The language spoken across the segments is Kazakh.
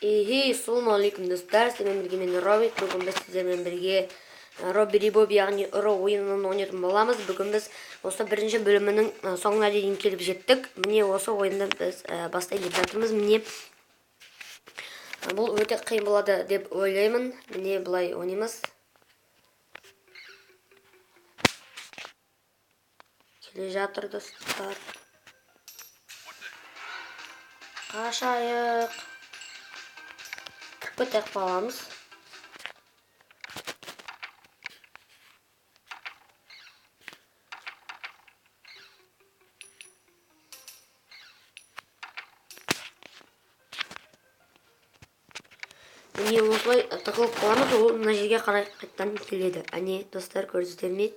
Ехей, ассалаумағалейкум, достар! Сіздермен бірге мен, Робик. Бүгін біз сіздермен бірге Робби Бобби, яғни ұры ойынын ойнайтын боламыз. Бүгін біз осы бірінші бөлімінің соңына дейін келіп жеттік. Міне, осы ойынды біз бастайын деп жатырмыз. Міне, бұл өте қиын болады деп ойлаймын. Міне, былай ойнаймыз. Келе жатыр, достар. Қашайық. Кіріп кетейік, қаламыз. Міне, осылай тығылып қаламыз, ол мына жерге қарай қайтадан келеді. Әне, достар, көрдіңіздер ме?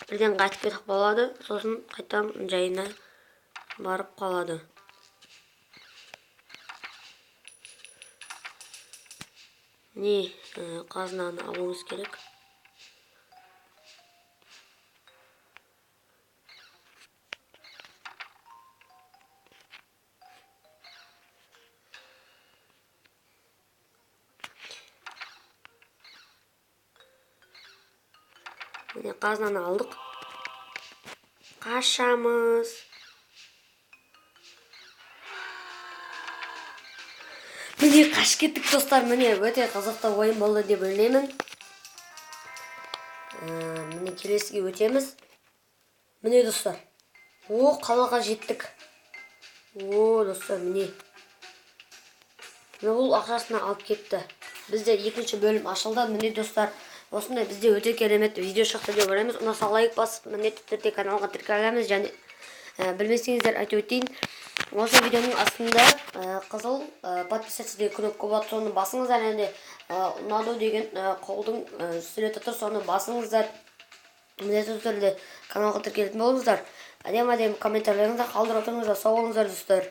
Бірден қайтып кетіп қалады, сосын қайтадан жайына барып қалады. Міне, қазынаны алуымыз керек. Міне, қазынаны алдық. Қашамыз. Міне, қашып кеттік, достар. Міне, өте қызықты ойын болды деп ойлаймын. Міне, келесіге өтеміз. Міне, достар. О, қалаға жеттік. О, достар, міне. Міне, ол ақшасына алып кетті. Бізде екінші бөлім ашылды. Міне, достар, осындай бізде өте керемет видео шықты деп ойлаймыз. Ұнаса, лайк басып, міндетті түрде каналға тіркелеміз және білмесеңіздер, айтып өтейін. Осы видеоның астында қызыл подписаться деген кнопка болады, соны басыңыздар. Және ұнады деген қолдың суреті тұр, соны басыңыздар. Міндетті түрде каналға тіркелетін болыңыздар. Әдемі әдемі комментарийлеріңізді қалдырып отырыңыздар. Сау болыңыздар, достар.